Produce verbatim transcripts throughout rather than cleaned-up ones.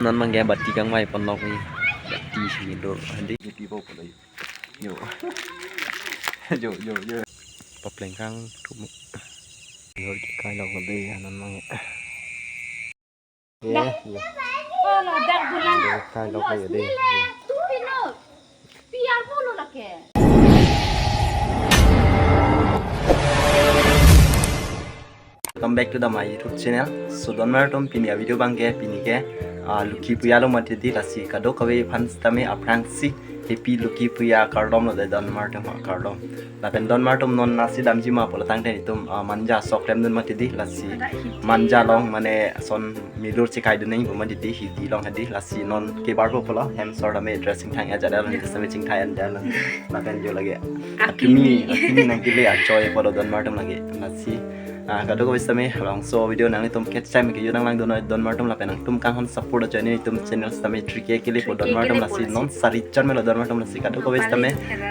Non abangke bati kangvai ponlok ni. Bati si milur hadi. Bati po polo yo. Yo. Yo, yo, yo. Papleng kangthum. Yo, kailok lo de, non abangke. Ye, ye. Kailok lo de. Welcome back to the my YouTube channel. So, donmar atum, pini a-video abangke, pini ke, ah, Lokhi Puja lo mati di, lasi kadokave aphan sitame aphrangsi Happy Lokhi Puja kardom lo de donmar atum, ah, kardom. Lapen donmar atum, non nasi damji ma pulo tangte itum, ah, manja sok klem dun mati di, lasi manja along mane ason milur chekai dun nangji pu mati di, hidi along hadi, lasi non kebar po pulo, hem sor tame dressing thang ajat along, sitame chingthai an jalo. Lapen jo lake. Apini, apini nangkele ajoy pulo donmar atum lake. Lasi, ah, kadokave sitame, labangso video nanglitum catch time ke yo nanglang dun noi donmar atum, lapen nangtum kanghon support ajoine itum channel sitame three K kele po donmar atum, lasi non sari jon melo donmar atum, lasi kadokave sitame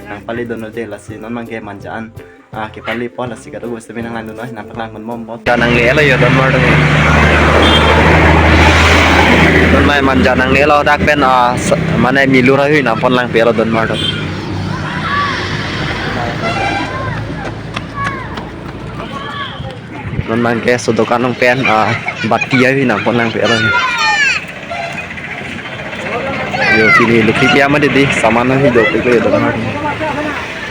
nangpale dun noi de, lasi non abangke manja an, ah, kepale po, lasi kadokave sitame nanglang dun noi, nangpaklang pon bom bom. Manja nanglelo yo donmar atum. Donmar manja nanglelo, dak pen, ah, s-, mane milur ahui nangpon lang pelo donmar atum. Non abangke so dokan along pen, ah, bati ahui nangpon lang pelo. Yo, pini Lokhi Puja mati di, saman ahui dopik lo yo donmar atum.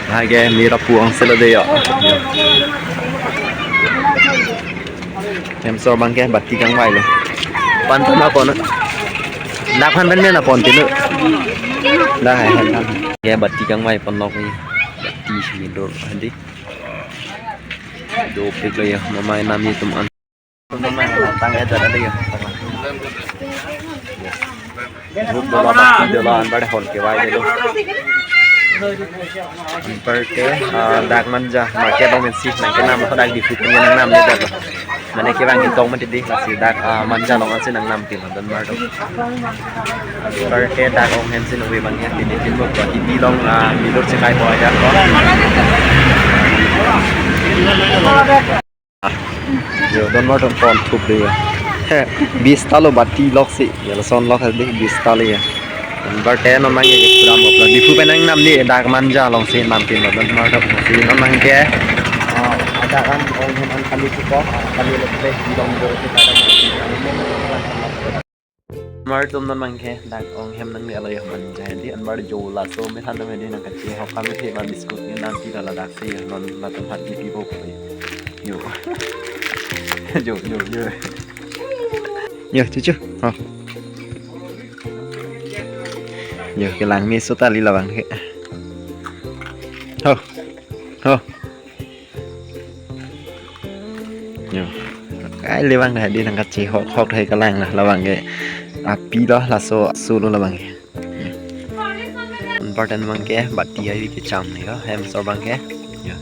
Lake mira puang selo de yo. Hem sor abangke bati kangvai lo. Pan pan apon. Dak aphan pen men apon tilo. Dak hai hai. Ke bati kangvai ponlok ni. Bati si milur hadi. Dopik lo yo, mama enam itum an. Tang ya, tang ya. Bhut dola, bati dola, anpar hol kevai dolo. Anpar ke, ah, dak manja market along pensi nangkenam, dak Diphu pen nangnam ni dak. Mane kevang ketong mati di, lasi dak, ah, manja along ansi nangnam pi donmar atum. Anpar ke dak ong hem si nungve abangke, pini pin mo, hidi along, ah, milur chekai po aja ko. Yo, donmar atum pon thup de yo. He, bis ta lo bati lok si. Yo, lason lok hadi bis ta lo yo. Anpar te non abangke program lo. Diphu pen nangnam ni dak manja along si nam pin lo donmar atum si non abangke. Ah, dak an ong hem an kali thupo, ah, kali lo te di along do si ta. Donmar atum non abangke dak ong hem nanglelo yo manja hadi, anpar jo laso me than do hadi nangkachehok kami the ba biscuit ni nangpi la ladak si yo, non latum hadi pipo ko yo. Yo. Yo, yo, yo. Yo, chuchu. Ha. Yo, kelang meso ta li labang ke. Ho. Ho. Yo. Kai le abang hadi nangkachehok hok hai kelang la labang ke. Api lo laso solo labang ke. Anpar te non abangke bati ahui kecham ni yo. Hem sor abangke. Yo.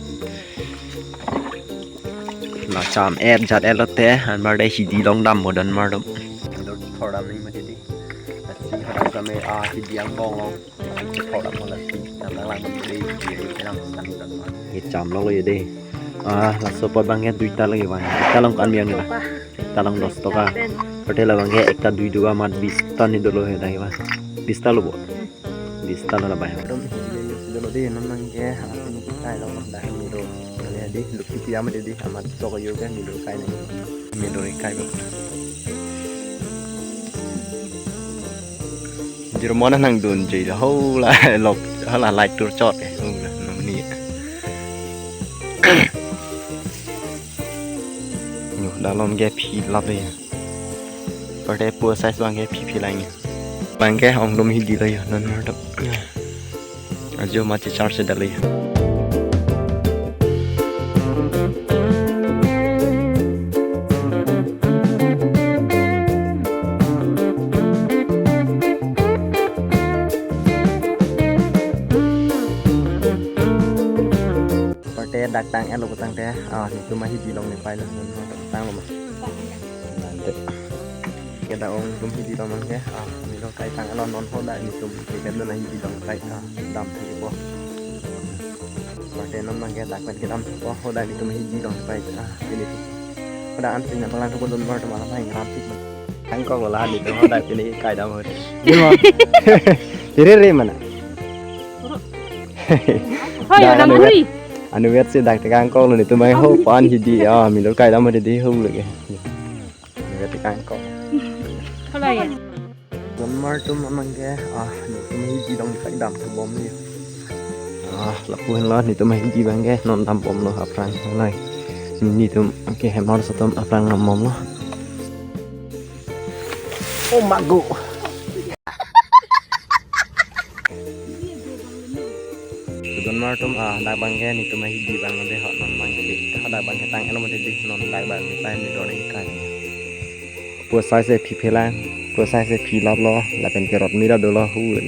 La cham et jat et lo te. Anpar te hidi along dam po donmar atum. Thor dam ni mati di. Lasi hadak kami, ah, hidi angbong along. Kecham lo lo yo de. Ah, laso apot abangke duita lagi bang. Duita along kan biang ni la. Duita along dos toka. Pate labangke ekta dui duga mat bis ta ni dolo he dai bang. Bis ta lo bo. Bis ta lo la bang. Atum, dolo de non abangke, ah, pini kailok dah ni do. Kali hadi, Lokhi Puja mati di, amat sok yo kan ni do kai ni. Milur kai bo. Jirmona nangdun je la, ho la lok, ho la light tur chot eh, ho la, non ni. Yo, dalom ke phi lap le. Pate pu size abangke phi phi lang. Abangke ong dum hidi lo yo, donmar atum. Ajo ma chechar si dali. Pate dak tang elo tangte, ah, netum ahidi along nepei lo, tang lo ma. Nante. Ke dak ong dum hidi along abangke, ah, milur kai tang alon non ho dak netum. Ke dak non hidi along kai, ah, dam thek po. Pate non abangke dak pen kedam thek po, ho dak netum hidi along kai, ah, pini tu. Ho dak ansi nangpalang thek po donmar atum alam hai ram thek. Kangkok lo la, netum hadak pini kaidam ho. Di mo. Tere re mana? Hoi, dak alang anu huri. Anu vet si dak tekangkok lo, netum mai ho pan hidi. Ah, milo kaidam ho di ho lagi. Anu vet tekangkok. Hala ya. Donmar atum amang ke, ah, netum hidi dong kaidam bom ni. Ah, lapu henlo netum hidi abang ke non dam bomlo aphrang henlo. Netum ke hem arloso atum aphrang dam bomlo. Oh, mago. Donmar atum, ah, dak abang ke netum hidi abang de ho non abang ke. Dak abang ke tang elo mati di non dak abang ke time ni dor ni kai. Pusai se phi phelang, pusai se phi laplo, lapen ke rot mira dolo hu.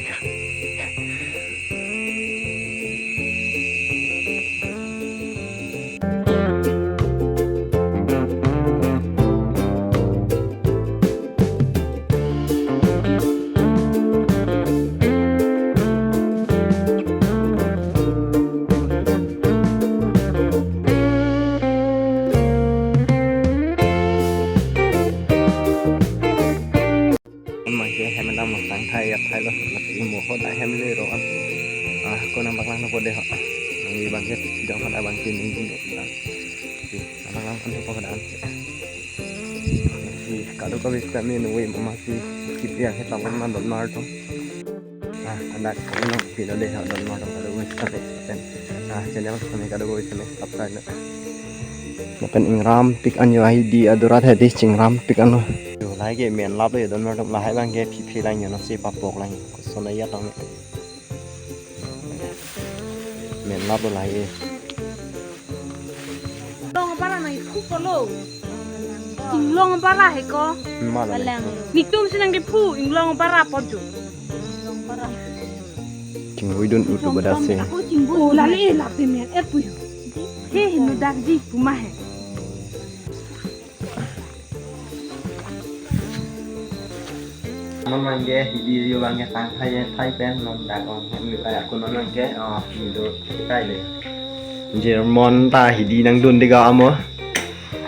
Amang ke hem dam lo, tang thai yak thai lo, lasi mo ho dak hem le ro an. Ah, ko nang paklang no po de ho. Nang abang ke dong ho dak abang ke ning ning dong. Nang paklang kan po dak. Si kadokave vitamin we mama si kip ya ke taman man donmar atum. Ah, anda kami no pino de ha donmar atum kadokave vitamin. Ah, channel kami kadokave vitamin subscribe na. Lapen ingram pik an yo hidi adurat hedi chingram pik an lo. Yo, lahai ke men lap lo yo donmar atum, lahai abang ke phi phelang yo, nasi papok lang yo. Kosona ya tong. Men lap lo lahai. Long bara nang ikhu polo. Inglong bara he ko. Mala. Netum si nang kephu inglong bara pojo. Inglong bara. Chingvoi dun utu bada se. Oh, lale lap de men et puyo. He hinu dak ji puma he. Non abang ke hidi yo abang ke tang thai thai pen non dak ong hem ni pai akun non abang ke, oh, hidi kai le. Jermon ta hidi nang dun de ga amo.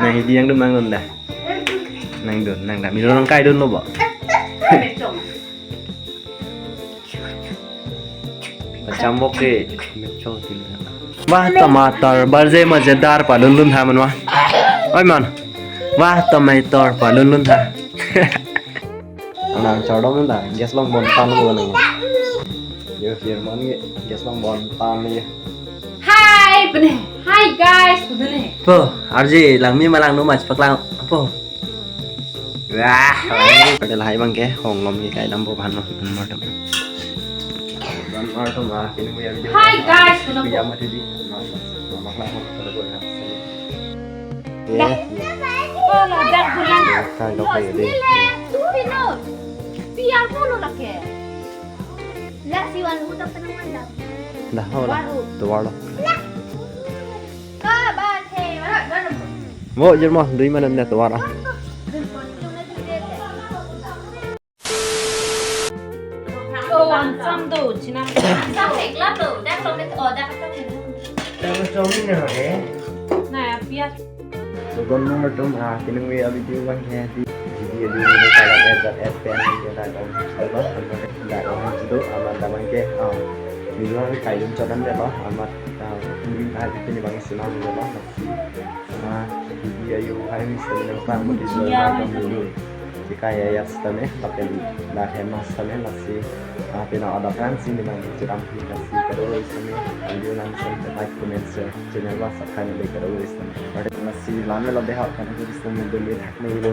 Nang hidi nang dun nang dun da. Nang dun nang da. Milo nang kai dun lo ba. Pacham bok ke. Wah, tomato, barje majedar palun lun tha man wah. Oi man. Wah, tomato palun lun tha. Nang chordom da, gas long bon tan lo nang. Yo, Jermon ke gas long bon tan ni. Hi, pene. Hi guys, pene. Po, arje langmi malang no mach paklang. Po. Wah, ada lahai abang ke, hong lom ke kai dam po ban lo, donmar atum. Donmar atum, ah, kini punya video. Hi, guys, punya video apa tadi? Mama, mama, mama, mama, ya. Oh, lo, dak bulan. Kai lo kai deh. Tuh, pino. Biar polo lagi. Lah, si wan utak tenang mantap. Dah, oh, lah. Baru. Tuh, lo. Lah. Ka, ba, the, ba, ba, ba. Mo, Jermon, dui mana minit tuh, ah. Oh, ansam do, chinam. Ansam ekla do, dak lo met, oh, dak lo met. Dak lo chomin na, eh? Na, ya, pias. So, donmar atum, ah, kini punya video abang ke di, di video ini kalau ada at pen ke dak lo, apa, dak lo itu, amat abang ke, ah, video abang kaidun chodan de lo, amat, ah, ini abang ke sinam de lo. Ah, video yo hari ini sedang apa, mau di video abang dulu. Jika ya, ya, setame, tapi dah hemas setame masih, ah, pina ada kan sih dengan cerita kita sih, kedua setame, video langsung like, comment, share, channel WhatsApp kan ada kedua setame. Pada masih lama lebih hak kan itu setame dulu ya, nih lo.